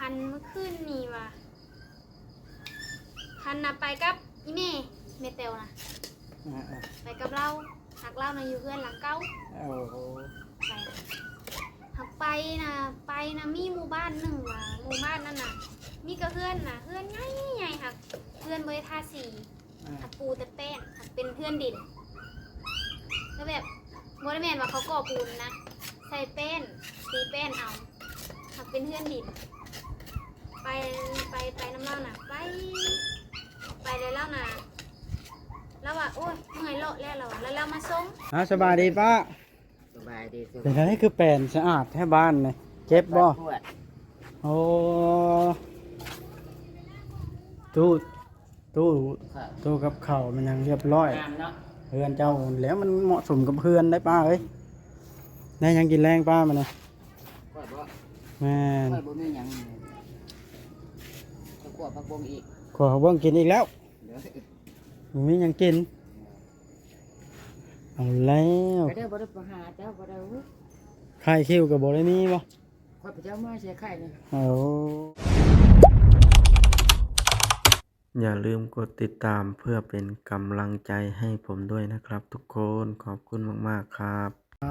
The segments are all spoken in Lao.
ອັນມື້ຄືນນີ້ວ່າ ພັນນະໄປກັບອີ່ແມ່ ແມ່ແຕວນະ ອ່າໆ ໄປກັບລາວ ຫາກລາວນະຢູ່ເຮືອນຫຼັງເກົ່າ. ໂອ້ໂຫ ໄປນະ ຫາກໄປນະ ໄປນະ ມີໝູ່ບ້ານໜຶ່ງວ່າ ໝູ່ບ້ານນັ້ນນະ ມີກະເຮືອນນະ ເຮືອນໃຫຍ່ໆ ຫາກເຮືອນບໍ່ໄດ້ທາສີ. ອ່າ ຫາກປູແຕ່ແປ້ນ ຫາກເປັນເຮືອນດິນ ແລ້ວແບບບໍ່ໄດ້ແມ່ນວ່າເຂົາກໍ່ປູນນະ ໃສ່ແປ້ນ ຕີແປ້ນເອົາ ຫາກເປັນເຮືອນດິນ. ໄປ ໄປ ໄປນຳລາວນະ ໄປ ໄປແລ້ວລາວນະ ລາວວ່າ ໂອ້ຍ ເມື່ອຍເລາະແລ້ວ ລາວວ່າ ແລ້ວລາວມາສົ່ງ. ອ້າວ ສະບາຍດີປ້າ. ສະບາຍດີ. ເປັນຈັ່ງໃດຄືແປນສະອາດແທ້ບ້ານນີ້ ເຈັບບໍ່? ປວດ. ໂອ້ ຕູ້ ຕູ້ ຕູ້ກັບເຂົ້າແມ່ນຫຍັງລຽບຮ້ອຍ ງາມເນາະ. ເຮືອນເຈົ້າແລ້ວ ມັນເໝາະສົມກັບເຮືອນໄດ໋ປ້າເອີຍ. ໄດ້ຫຍັງກິນແລງປ້າມື້ນີ້? ຂ້ອຍບໍ່? ແມ່ນ. ຂ້ອຍບໍ່ມີຫຍັງ ຂ້ອຍຂົ້ວຜັກບົ້ງອີກ. ຂົ້ວຜັກບົ້ງກິນອີກແລ້ວ? ໂດຍ. ບໍ່ມີຫຍັງກິນ. ເອົາແລ້ວ ໄປເດີ ບໍ່ໄດ້ໄປຫາເຈົ້າ ບໍ່ໄດ້. ໂອ້ຍ ໄຂ່ຄິວກໍບໍ່ໄດ້ມີບໍ່? ຂ້ອຍໄປເຈົ້າມາໃສ່ໄຂ່ນີ້. ໂອ້ ຢ່າລືມກົດຕິດຕາມເພື່ອເປັນກຳລັງໃຈໃຫ້ຜົມດ້ວຍນະຄັບທຸກຄົນ. ຂອບຄຸນມາກໆ ຄັບ. ອ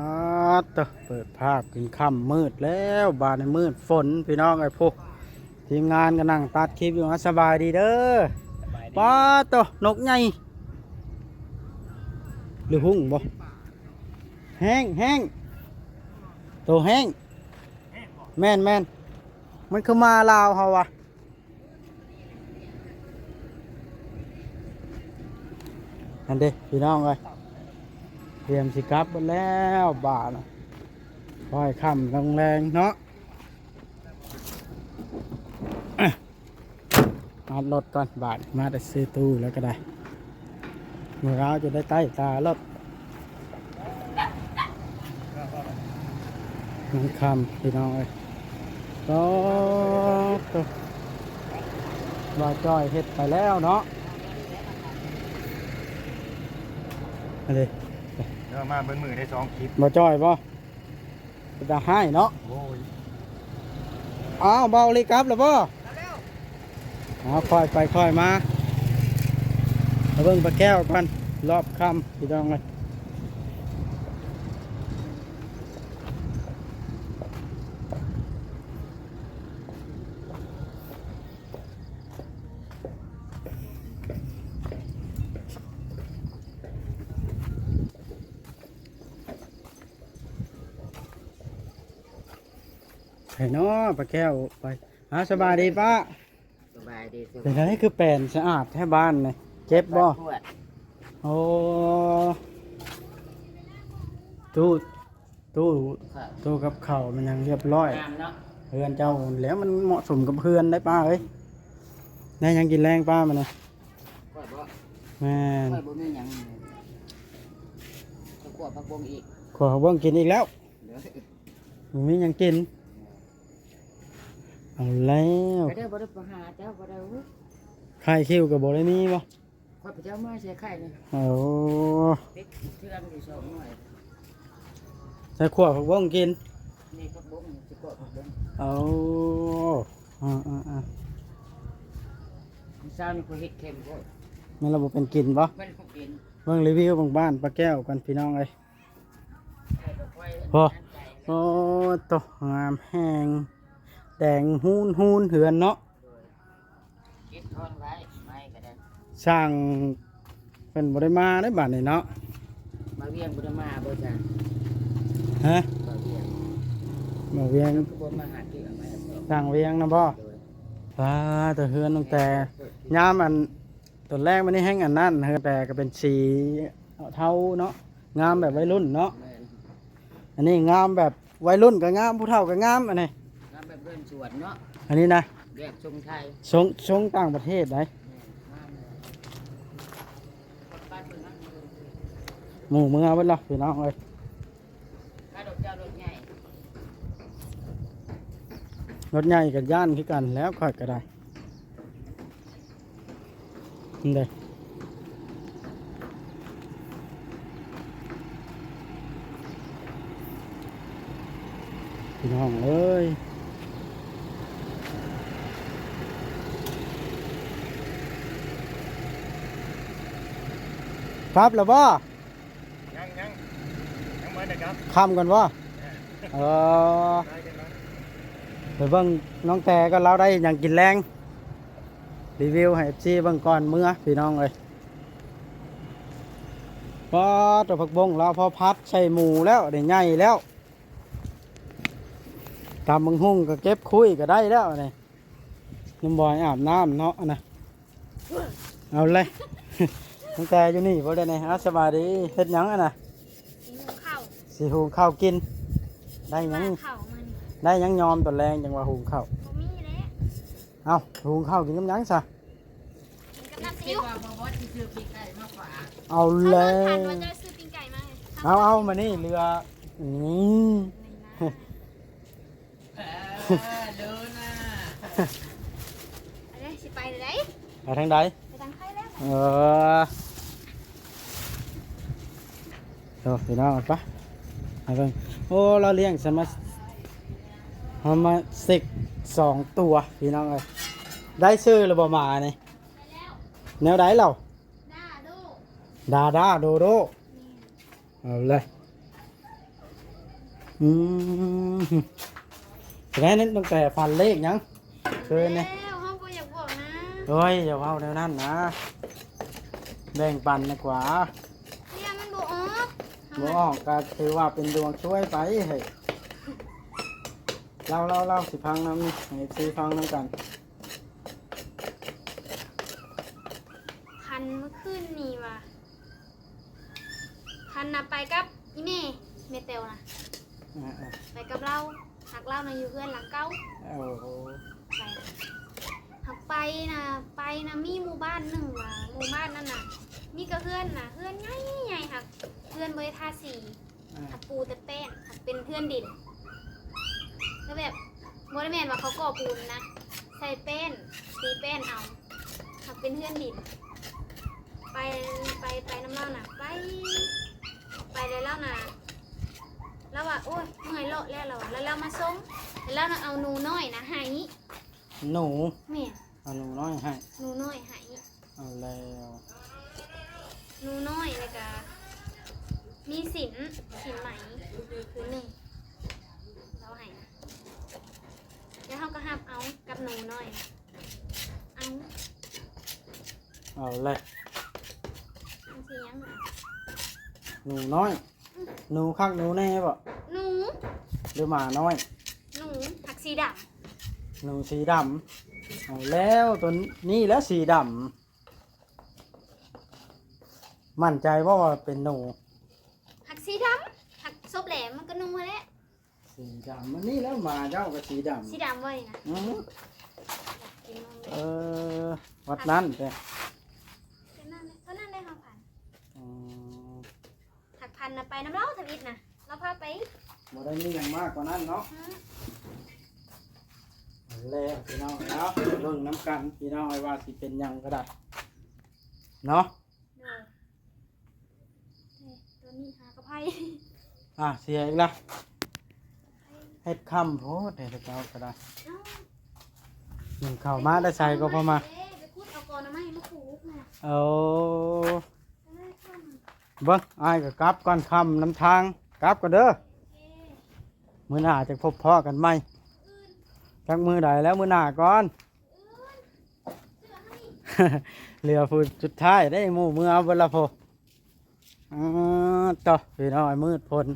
າດເຕີ ເປີດພາບຂຶ້ນຄ່ຳມືດແລ້ວ ບາດນີ້ມືດຝົນພີ່ນ້ອງເອີຍ. ຜູ້ ທີມງານກໍນັ່ງຕັດຄລິບຢູ່. ອາ ສະບາຍດີເດີ. ສະບາຍດີ. ປາດໂຕ ນົກໃຫຍ່ ຫຼືຫຸ້ງບໍ່? ແຮ້ງ ແຮ້ງ ໂຕແຮ້ງ. ແມ່ນ ແມ່ນ ມັນຄືມາລາວເຮົາວະ. ຫັ້ນເດ້ພີ່ນ້ອງເອີຍ ຕຽມຊິກັບເບິດແລ້ວບາດນະ ຄ່ອຍຄ່ຳລົງແລງເນາະ. ອັດລົດກ່ອນບາດ ມາແຕ່ຊື້ຕູ້ແລ້ວກໍໄດ້ ມື້ລາວຈະໄດ້ໃຕ້ຕາລົດ. ຍັງຄ່ຳພີ່ນ້ອງເອີຍ. ໂອ້ໂຕ ບ່າວຈ້ອຍເຮັດໄປແລ້ວເນາະ. ອັນນີ້ ເອີ ມາເບິດມື້ໄດ້ສອງຄລິບ. ບ່າວຈ້ອຍບໍ່? ເປັນຕາຮ້າຍເນາະ. ໂອ້ຍ ອ້າວ ເບົາລີກັບແລ້ວບໍ່? ເອົາ ຄ່ອຍໄປຄ່ອຍມາ ມາເບິ່ງປາແກ້ວກ່ອນ ຮອບຄ່ຳພີ່ນ້ອງເອີຍ. ໃຜເນາະ ປາແກ້ວໄປ. ອ້າວ ສະບາຍດີປ້າ. ສະບາຍດີ. ເປັນຈັ່ງໃດຄືແປນສະອາດແທ້ບ້ານນີ້ ເຈັບບໍ່? ປວດ. ໂອ້ ຕູ້ ຕູ້ ຕູ້ກັບເຂົ້າແມ່ນຫຍັງລຽບຮ້ອຍ ງາມເນາະ. ເຮືອນເຈົ້າແລ້ວ ມັນເໝາະສົມກັບເຮືອນໄດ໋ປ້າເອີຍ. ໄດ້ຫຍັງກິນແລງປ້າມື້ນີ້? ຂ້ອຍບໍ່? ແມ່ນ. ຂ້ອຍບໍ່ມີຫຍັງ ຂ້ອຍຂົ້ວຜັກບົ້ງອີກ. ຂົ້ວຜັກບົ້ງກິນອີກແລ້ວ? ໂດຍ. ບໍ່ມີຫຍັງກິນ. ເອົາແລ້ວ ໄປເດີ ບໍ່ໄດ້ໄປຫາເຈົ້າ ບໍ່ໄດ້. ໄຂ່ຄິວກໍບໍ່ໄດ້ມີບໍ່? ຂ້ອຍໄປເຈົ້າມາໃສ່ໄຂ່ນີ້. ໂອ້ ເປັດເທື່ອນຢູ່ສອງໜ່ວຍ. ໃສ່ຂົ້ວຜັກບົ້ງກິນ. ນີ້ຜັກບົ້ງ ຊິຂົ້ວຜັກບົ້ງ. ໂອ້ ອືໆໆ. ມື້ເຊົ້ານີ້ຂ້ອຍເຮັດເຄັມໂພດ. ແມ່ນລະບໍ່ເປັນກິນບໍ່? ແມ່ນລະບໍ່ເປັນ. ເບິ່ງຣີວິວເບິ່ງບ້ານປ້າແກ້ວກ່ອນ ພີ່ນ້ອງເອີຍ. ໂອ້ ໂອ້ໂຕ ງາມແຮງ ແດງຮຸນໆ ເຮືອນເນາະ. ໂດຍ. ເກັບທອນໄວ້ ໄມ້ກໍໄດ້. ຊ່າງເພິ່ນບໍ່ໄດ້ມາເດ້ບາດນີ້ເນາະ. ມາວຽງບໍ່ໄດ້ມາບໍ່ຈ້າ? ຮະ? ມາວຽງ ມາວຽງ ຄືບໍ່ມາຫາກິນເອົາໄມ້. ຊ່າງວຽງນະບໍ່? ໂດຍ. ປາ ແຕ່ເຮືອນຕັ້ງແຕ່ຍາມອັນ ຕອນແລກມັນນີ້ແຮ່ງອັນນັ້ນ ແຕ່ກໍເປັນສີເທົາເນາະ ງາມແບບໄວລຸ້ນເນາະ. ແມ່ນ. ອັນນີ້ງາມແບບໄວລຸ້ນກໍງາມ ຜູ້ເຖົ້າກໍງາມ ອັນນີ້ ງາມແບບເຮືອນສວນເນາະ. ອັນນີ້ນະ ແບບຊົງໄທ ຊົງ ຊົງຕ່າງປະເທດໃດ໋. ແມ່ນ ງາມເລີຍ. ໝູ່ເມືອເບິດລະ ພີ່ນ້ອງເອີຍ. ມາລົດເຈົ້າລົດໃຫຍ່ ລົດໃຫຍ່ກໍຢ້ານຄືກັນແລ້ວ ຂ້ອຍກໍໄດ້. ນີ້ເດ້ ພີ່ນ້ອງເອີຍ. ກັບແລ້ວບໍ່? ຍັງ ຍັງ ຍັງບໍ່ໄດ້ກັບ. ຄ່ຳກ່ອນບໍ່? ເອີ ເອີ ໄປເບິ່ງນ້ອງແຕກ່ອນ ລາວໄດ້ຫຍັງກິນແລງ ຣີວິວໃຫ້ເອັຟຊີເບິ່ງກ່ອນເມືອພີ່ນ້ອງເອີຍ. ປາດ ເອົາຜັກບົ້ງລາວພໍຜັດໃສ່ໝູແລ້ວ ໄດ້ໃຫຍ່ແລ້ວ. ຕຳບັກຫຸ່ງກໍເກັບຄຸຍກໍໄດ້ແລ້ວນີ້. ນ້ອງບອຍອາບນ້ຳເນາະນະ. ເອົາເລີຍ ຕັ້ງແຕ່ຢູ່ນີ້ບໍ່ໄດ້ນີ້. ເອົາ ສະບາຍດີ. ເຮັດຫຍັງຫັ້ນນະ? ຊິຫຸງເຂົ້າ ຊິຫຸງເຂົ້າກິນ. ໄດ້ຫຍັງ ເຂົ້າມັນ ໄດ້ຫຍັງຍອມຕອນແລງ ຈັ່ງວ່າຫຸງເຂົ້າ? ບໍ່ມີແລ້ວ. ເອົ້າ ຫຸງເຂົ້າກິນກັບຫຍັງຊະ? ກິນກັບນ້ຳຊີອິ້ວ. ເອົາແລ້ວ ເອົາ ເອົາ ມານີ້ເຫຼືອ ອືມ ເອີ ເລີນະ ອັນນີ້ຊິໄປໃດ? ໄປທາງໃດ? ໄປທາງໄທແລ້ວ. ເອີ ໂອ້ ພີ່ນ້ອງ ໄປ ໄປເບິ່ງ. ໂອ້ ລາວລ້ຽງສະມາ ເຮົາມາເຊັກສອງຕົວ ພີ່ນ້ອງເອີຍ. ໄດ້ຊື່ແລ້ວບໍ່ໝານີ້? ແນວໃດລາວ? ດາໂດ ດາດາໂດໂດ. ເອົາເລີຍ ອືມ ແລ້ວນັ້ນຕັ້ງແຕ່ຝັນເລກຫຍັງຄືນນີ້? ແລ້ວເຮົາບໍ່ຢາກບອກນະ. ໂອ້ຍ ຢ່າເວົ້າແນວນັ້ນນະ ແບ່ງປັນດີກວ່າ. ເລື່ອງມັນບໍ່ອອກ ບໍ່ອອກກໍຖືວ່າເປັນດວງຊ່ວຍໄປ. ເຮີ້ຍ ເລົ່າໆໆ ຊິຟັງນຳ ໃຫ້ເອັຟຊີຟັງນຳກັນ. ຝັນມື້ຄືນນີ້ວ່າ ພັນນະໄປກັບອີ່ແມ່ ແມ່ແຕວນະ. ອ່າໆ ໄປກັບລາວ ຫາກລາວນະຢູ່ເຮືອນຫຼັງເກົ່າ. ໂອ້ໂຫ ໄປນະ ຫາກໄປນະ ໄປນະ ມີໝູ່ບ້ານໜຶ່ງວ່າ ໝູ່ບ້ານນັ້ນນະ ມີກະເຮືອນນະ ເຮືອນໃຫຍ່ໆ ຫາກເຮືອນບໍ່ໄດ້ທາສີ. ອ່າ ຫາກປູແຕ່ແປ້ນ ຫາກເປັນເຮືອນດິນ ກໍແບບບໍ່ໄດ້ແມ່ນວ່າເຂົາກໍ່ປູນນະ ໃສ່ແປ້ນ ຕີແປ້ນເອົາ ຫາກເປັນເຮືອນດິນ. ໄປ ໄປ ໄປນຳລາວນະ ໄປ ໄປແລ້ວລາວນະ ລາວວ່າ ໂອ້ຍ ເມື່ອຍເລາະແລ້ວ ລາວວ່າ ແລ້ວລາວມາສົ່ງ ແລ້ວລາວນະເອົາໜູນ້ອຍນະໃຫ້. ໜູ? ແມ່ນ ເອົາໜູນ້ອຍໃຫ້ ໜູນ້ອຍໃຫ້. ເອົາແລ້ວ ໜູນ້ອຍ ແລ້ວກະມີສິນ ສິນໄໝຄືນໜຶ່ງ ລາວໃຫ້ນະ ແລ້ວເຮົາກໍຮັບເອົາກັບໜູນ້ອຍ ເອົາ ເອົາແລ້ວ ມັນຊິຫຍັງລະ? ໜູນ້ອຍ ອືມ ໜູຄັກໜູແນ່ບໍ່? ໜູ ຫຼືໝານ້ອຍ? ໜູ ຫາກສີດຳ ໜູສີດຳ. ເອົາແລ້ວ ຕົວນີ້ແຫຼະສີດຳ. ໝັ້ນໃຈບໍ່ວ່າເປັນໜູ? ຫາກສີດຳ ຫາກສົບແຫຼມມັນກໍໜູຫັ້ນແຫຼະ. ສີດຳ ມັນນີ້ແຫຼະ ໝາເຈົ້າກໍສີດຳ ສີດຳບໍ່ນີ້ນະ? ອື ກິນນມ ເອີ ວັດນັ້ນແທ້ ເທົ່ານັ້ນແຫຼະ ເທົ່ານັ້ນແຫຼະເຮົາພັນ. ອື ຫາກພັນນະໄປນຳລາວທຳອິດນະ ລາວພາໄປ ບໍ່ໄດ້ມີຫຍັງມາກກວ່ານັ້ນເນາະ. ອື ແລ້ວພີ່ນ້ອງເນາະ ເບິ່ງນຳກັນພີ່ນ້ອງ ວ່າຊິເປັນຫຍັງກໍໄດ້ເນາະ. ໂດຍ ນີ້ ຕົວນີ້ຫາກະໄພ ອ່າ ເສຍອີກລະ ເຮັດຄ່ຳໂພດເດ້ເຈົ້າກໍໄດ້. ເອົ້າ ມັນເຂົ້າມາແຕ່ໃສກໍບໍ່ມາ ເດ້ ໄປຂຸດເອົາກອໜໍ່ໄມ້ມາປູກນະ. ໂອ້ ເບິ່ງ ອ້າຍກໍກັບກ່ອນ ຄ່ຳນຳທາງ ກັບກ່ອນເດີ. ໂອເຄ ມື້ໜ້າຈະພົບພໍ້ກັນໃໝ່ ມື້ອື່ນ ຈັກມື້ໃດແລ້ວ ມື້ໜ້າກ່ອນ. ເຫຼືອຜູ້ສຸດທ້າຍໄດ້ ໝູ່ເມືອເບິດລະໂພ. ອາ ໂຕ ພີ່ນ້ອງ ມືດຝົນ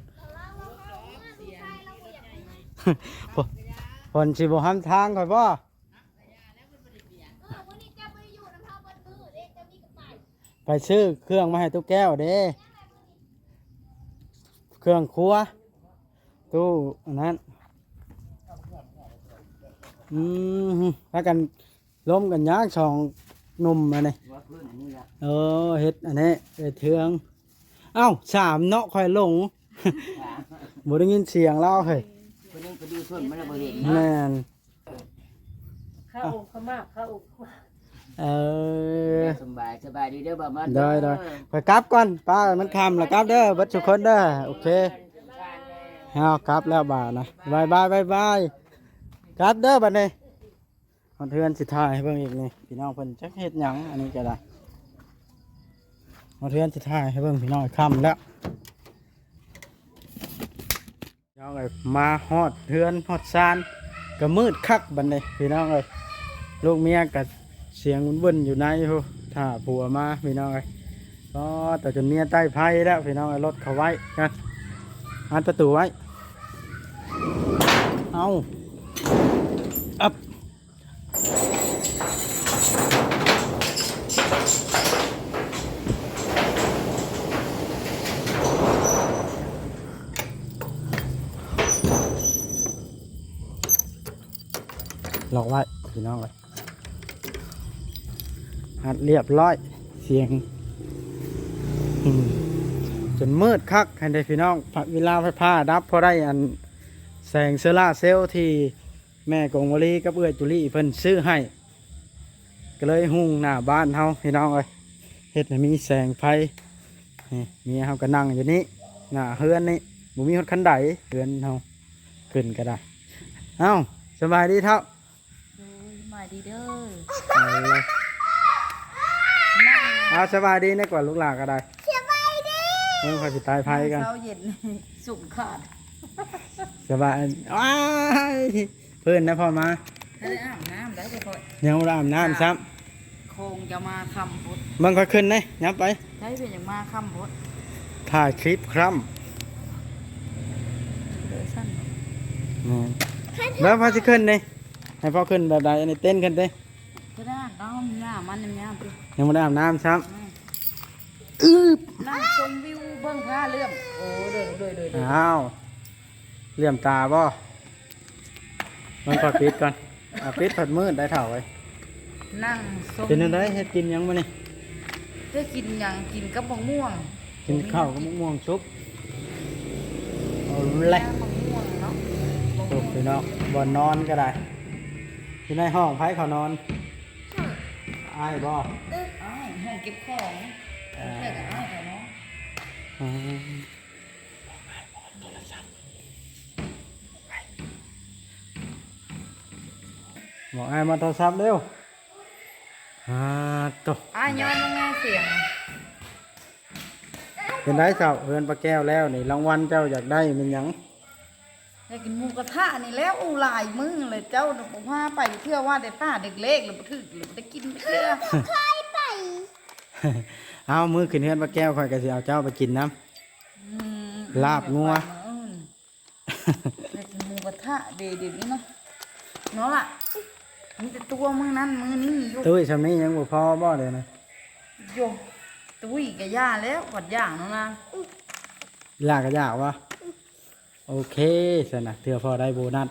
ຝົນຊິບໍ່ຮຳທາງຂ້ອຍບໍ່? ໄປຊື້ເຄື່ອງມາໃຫ້ຕູ້ແກ້ວເດ້ ເຄື່ອງຄົວ ຕູ້ອັນນັ້ນ. ອືມ ພາກັນ ລົມກັນຍາກສອງໜຸ່ມອັນນີ້ ເອີ ເຮັດອັນນີ້ເຮັດເທື່ອງ. ເອົ້າ ສາມເນາະ ຂ້ອຍຫຼົງ ບໍ່ໄດ້ຍິນສຽງລາວເຮີ້ຍ. ເພິ່ນຍັງໄປດູຊົນມັນລະບໍ່ເຫັນເນາະ. ແມ່ນ ເຂົ້າ ເຂົ້າມາ ເຂົ້າ ເອີ ສະບາຍ ສະບາຍດີເດີ ບ່າວມອດ. ໂດຍ ໂດຍ ຂ້ອຍກັບກ່ອນ ປ້າ ມັນຄ່ຳລະ ກັບເດີ ເບິດທຸກຄົນເດີ. ໂອເຄ ເຮົາກັບແລ້ວບາດນະ ບາຍບາຍ ບາຍບາຍ ກັບເດີບາດນີ້. ຮອດເຮືອນຊິຖ່າຍໃຫ້ເບິ່ງອີກນີ້ ພີ່ນ້ອງເພິ່ນຈັກເຮັດຫຍັງ ອັນນີ້ກໍໄດ້. ຮອດເຮືອນ ຊິຖ່າຍໃຫ້ເບິ່ງພີ່ນ້ອງ ຄ່ຳແລ້ວ ພີ່ນ້ອງເອີຍ. ມາຮອດເຮືອນຮອດຊານກໍມືດຄັກບັດນີ້ພີ່ນ້ອງເອີຍ. ລູກເມຍກໍສຽງວຸ້ນໆຢູ່ໃນພຸ້ນ ຖ້າຜົວມາພີ່ນ້ອງເອີຍ. ອໍ ແຕ່ຈົນເມຍໃຕ້ໄຟແລ້ວພີ່ນ້ອງເອີຍ. ລົດເຂົ້າໄວ້ນະ ອັດປະຕູໄວ້. ເອົາ ອັບ ລັອກໄວ້ພີ່ນ້ອງເອີຍ ອັດລຽບຮ້ອຍ. ສຽງ ອືມ ຈົນມືດຄັກຫັ້ນເດ້ພີ່ນ້ອງ. ເວລາໄຟຟ້າດັບ ພໍໄດ້ອັນແສງໂຊລາເຊວທີ່ ແມ່ກົງວະລີກັບເອື້ອຍຈຸລີເພິ່ນຊື້ໃຫ້ ກໍເລີຍຮຸ່ງໜ້າບ້ານເຮົາພີ່ນ້ອງເອີຍ. ເຮັດໃຫ້ມີແສງໄຟ ນີ້ເມຍເຮົາກໍນັ່ງຢູ່ນີ້ ໜ້າເຮືອນນີ້ ບໍ່ມີຮອດຄັນໄດເຮືອນເຮົາ ຂຶ້ນກໍໄດ້. ເອົ້າ ສະບາຍດີເຖົ້າ. ໂດຍ ສະບາຍດີເດີ. ເອົາລະ ເອົາ ສະບາຍດີແດ່ກວ່າລູກຫຼ້າກໍໄດ້. ສະບາຍດີ. ເບິ່ງ ຂ້ອຍຊິຕາຍໄຟກ່ອນ. ເຊົ້າເຢັນ ສຸມຂາດ. ສະບາຍ ອ້າຍ ເພິ່ນນະພໍ່ມາ ບໍ່ໄດ້ອາບນ້ຳໄດ້ ຂ້ອຍ ຍັງບໍ່ໄດ້ອາບນ້ຳຊ້ຳ. ຄົງຈະມາຄ່ຳພຸ້ນ. ເບິ່ງຂ້ອຍຂຶ້ນເດ້ ຫຍັບໄປ. ໃຊ່ ເພິ່ນຍັງມາຄ່ຳພຸ້ນ. ຖ່າຍຄລິບຄ່ຳ ເດີຊັ້ນ. ແມ່ນ ແລ້ວພໍ່ຊິຂຶ້ນເດ້ ໃຫ້ພໍ່ຂຶ້ນແບບໃດ? ອັນນີ້ເຕັ້ນຂຶ້ນເດ້. ກໍໄດ້ອາບນ້ຳ ຍາມມັນຍາມ ຍັງບໍ່ໄດ້ອາບນ້ຳຊ້ຳ. ອືມ ອືບ ນັ່ງຊົມວິວເບິ່ງພະເລື່ອມ. ໂອ້ ໂດຍໆໆໆ. ອ້າວ ເຫຼື້ອມຕາບໍ່? ມັນກໍປິດກ່ອນ. ເອົາ ປິດ ພັດມືດໄດ້ເຖົ້າເອີຍ. ນັ່ງຊົມ. ເປັນຈັ່ງໃດ? ເຮັດກິນຫຍັງມື້ນີ້? ໄດ້ກິນຫຍັງ? ກິນກັບໝາກມ່ວງ. ກິນເຂົ້າກັບໝາກມ່ວງສຸກ. ເອົາແຫຼະ ໝາກມ່ວງເນາະ. ໂອ້ ພີ່ນ້ອງ ບ່ອນນອນກໍໄດ້. ຢູ່ໃນຫ້ອງໃຜເຂົານອນ? ອ້າຍບໍ່? ອ້າຍ ຫ້ອງເກັບຂອງ. ເອີ ເພື່ອນກັບອ້າຍເຂົານອນ. ອືມ ບອກອ້າຍມາໂທລະສັບເລັວ. ອາໂຕ ອ້າຍຍ້ອນແມ່ສຽງ. ເປັນໄດເຈົ້າ ເຮືອນປ້າແກ້ວແລ້ວນີ້ ລາງວັນເຈົ້າຢາກໄດ້ແມ່ນຫຍັງ? ຢາກກິນໝູກະທະນີ້ແຫຼ້ວ. ໂອ້ ຫຼາຍມື້ແລ້ວເຈົ້າບໍ່ພາໄປເທື່ອ ວ່າແຕ່ຕາເດັກເລັກແລ້ວ ບໍ່ຖືກ ແລ້ວບໍ່ໄດ້ກິນເທື່ອ. ເອົາ ມື້ຂຶ້ນເຮືອນປ້າແກ້ວ ຂ້ອຍກໍຊິເອົາເຈົ້າໄປກິນນຳ. ອືມ ລາບງົວ. ຢາກກິນໝູກະທະເດ ດຽວນີ້ເນາະ ເນາະລະ. ມີແຕ່ຕົວມື້ນັ້ນມື້ນີ້ຢູ່. ຕຸ້ຍຊ່ຳນີ້ຍັງບໍ່ພໍບໍ່ດຽວນີ້? ໂຢ ຕຸ້ຍກະຢ່າແລ້ວ ບັດຢ່າງນັ້ນນະ. ອີ່ຫຼ້າກະຢາກບໍ່? ໂອເຄຊັ້ນນະ ເທື່ອພໍໄດ້ໂບນັດ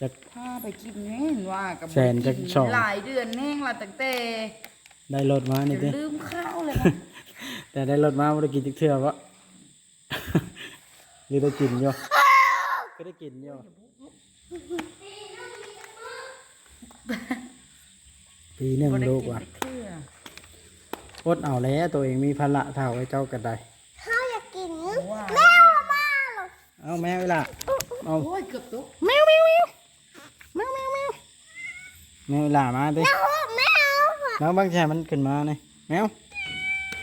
ຈັກພາໄປກິນແມ່ນວ່າກັບແສນຈັກສອງ ຫຼາຍເດືອນແຮງລະ ຕັ້ງແຕ່ໄດ້ລົດມານີ້ຕິ ລືມຂ່າວແລ້ວ. ແຕ່ໄດ້ລົດມາບໍ່ໄດ້ກິນຈັກເທື່ອບໍ່? ຫຼືໄດ້ກິນຢູ່? ຄືໄດ້ກິນຢູ່. ປີໜຶ່ງລູກວ່າ ບໍ່ໄດ້ກິນຈັກເທື່ອ. ອົດເອົາແຫຼະ ໂຕເອງມີພາລະເທົ່າ ເຈົ້າກໍໄດ້. ເຮົາຢາກກິນ ແມວມາ. ເອົາແມວອີ່ຫຼ້າ ເອົາ ໂອ້ຍ ເກືອບຕົກ. ແມວ ແມວ ແມວ ແມວ ແມວ ແມວ ແມວ ອີ່ຫຼ້າມາຕິ ແມວ ແມວ ເບິ່ງຊິໃຫ້ມັນຂຶ້ນມານີ້ ແມວ.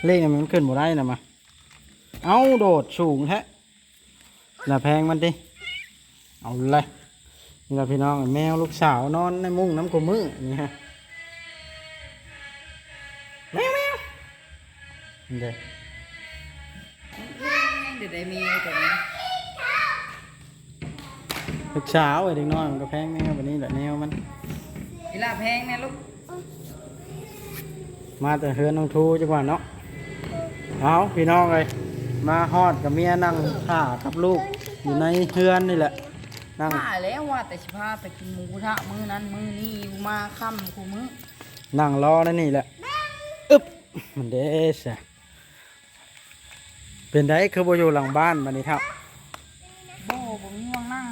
ເລກນີ້ມັນຂຶ້ນບໍ່ໄດ້ນະ ມາ. ເອົາ ໂດດສູງແທ້ ລະແພງມັນຕິ. ເອົາເລີຍ ນີ້ລະພີ່ນ້ອງ ແມວລູກສາວນອນໃນມຸ້ງນຳຄູ່ມື້ນີ້ຮະ. ແມວ ແມວ ເດ້ ເດ ໄດ້ແມວໂຕນີ້ ລູກສາວເອີຍ ເດັກນ້ອຍມັນກໍແພງແມວ ບາດນີ້ແຫຼະແນວມັນ. ອີ່ຫຼ້າແພງແນ່ລູກ. ມາແຕ່ເຮືອນນ້ອງທູຈັກວ່າເນາະ. ເອົາ ພີ່ນ້ອງເອີຍ ມາຮອດກໍເມຍນັ່ງຖ້າກັບລູກຢູ່ໃນເຮືອນນີ້ແຫຼະ ນັ່ງຖ້າແລ້ວ ວ່າແຕ່ຊິພາໄປກິນໝູກະທະມື້ນັ້ນມື້ນີ້ ຢູ່ມາຄ່ຳຄູ່ມື້ ນັ່ງລໍໃນນີ້ແຫຼະ. ອຶບ ມັນເດ້ຊະ. ເປັນໃດຄືບໍ່ຢູ່ຫຼັງບ້ານບາດນີ້ເຖົ້າ? ບໍ່ ບໍ່ມີໝ່ອງນັ່ງ.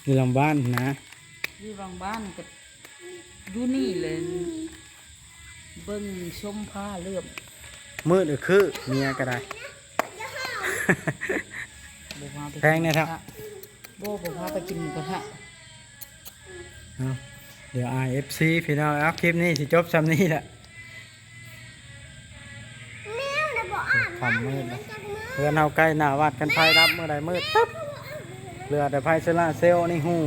ຢູ່ຫຼັງບ້ານນະ? ຢູ່ຫຼັງບ້ານກໍຢູ່ນີ້ແຫຼະ ເບິ່ງຊົມພະເລື່ອມ. ມືດອະຄື ເມຍກໍໄດ້ ບໍ່ພາໄປ ແພງແນ່ເຖົ້າ. ບໍ່ ບໍ່ພາໄປກິນໝູກະທະ. ເອົາ ດຽວອາຍເອັຟຊີພີ່ນ້ອງ. ເອົາ ຄລິບນີ້ຊິຈົບຊ່ຳນີ້ແຫຼະ. ແມ ຄ່ຳມືດແລ້ວ. ເຮືອນເຮົາໃກ້ໜ້າວັດ ຄັນໄຟດັບມື້ໃດມືດຕຶບ ເຫຼືອແຕ່ໄຟໂຊລາເຊວນີ້ຮູ້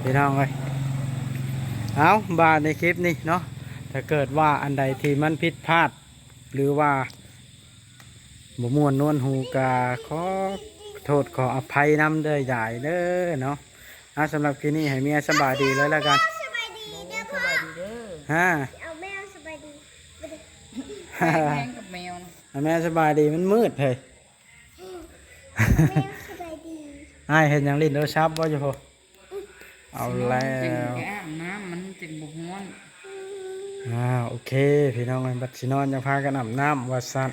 ພີ່ນ້ອງເອີຍ. ເອົາ ບາດໃນຄລິບນີ້ເນາະ ຖ້າເກີດວ່າອັນໃດທີ່ມັນຜິດພາດ ຫຼືວ່າບໍ່ມ່ວນນວນຫູ ກະຂໍໂທດຂໍອະໄພນຳເດີຍາຍເດີເນາະ. ເອົາ ສຳລັບຄລິບນີ້ໃຫ້ເມຍສະບາຍດີເລີຍລະກັນ. ສະບາຍດີເດີພໍ່. ສະບາຍດີເດີ. ຮະ ເອົາແມວສະບາຍດີ. ແມ່ງກັບແມວນະ. ໃຫ້ແມວສະບາຍດີ ມັນມືດເຮີ້ຍ. ແມວສະບາຍດີ. ອ້າຍເຮັດຫຍັງ ຫຼິ້ນໂທລະສັບບໍ່ຢູ່ພຸ້ນ? ເອົາແລ້ວ ຊິນອນຈຶ່ງໄປອາບນ້ຳ ມັນຈຶ່ງບໍ່ຮ້ອນ. ອ່າ ໂອເຄ ພີ່ນ້ອງເອີຍ ບັດຊິນອນຈັ່ງພາກັນອາບນ້ຳວ່າຊັ້ນ.